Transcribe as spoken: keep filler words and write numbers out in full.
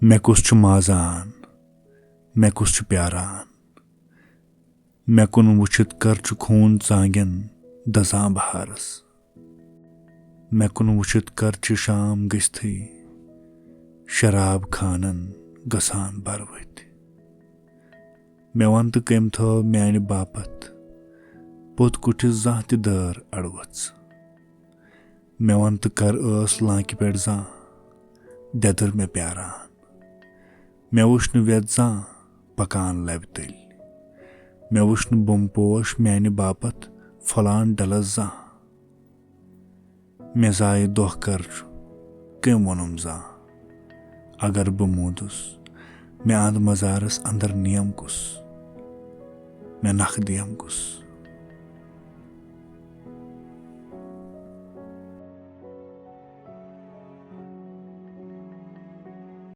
مےٚ کُس چھُ مازان؟ مےٚ کُس چھُ پیاران؟ مےٚ کُن وٕچھِتھ کر چھُ خوٗن ژانٛگٮ۪ن دزان بہارس؟ مےٚ کُن وٕچھِتھ کر چھِ شام گٔژھتھٕے شراب خانن گژھان برؤتھۍ؟ مےٚ وَن تہٕ، کٔمۍ تھٲو میانہِ باپتھ پوٚت کُٹھِس زانٛہہ تہِ دٲر اڑوٕژ؟ مےٚ وَن تہٕ، کر ٲس لانکہِ پٮ۪ٹھ زانٛہہ دٮ۪دٕر مےٚ پیاران؟ مےٚ وٕچھ نہٕ وٮ۪تھ زانٛہہ پکان لبہِ تٔلۍ۔ مےٚ وٕچھ نہٕ بُمہٕ پوش میانہِ باپتھ پھۄلان ڈلس زانٛہہ۔ مےٚ زایہِ دۄہ کر چھُ، کٔمۍ ووٚنُم زانٛہہ؟ اگر بہٕ موٗدُس، مےٚ اَنٛد مزارس اندر نیم کُس؟ مےٚ نکھٕ دیم کُس؟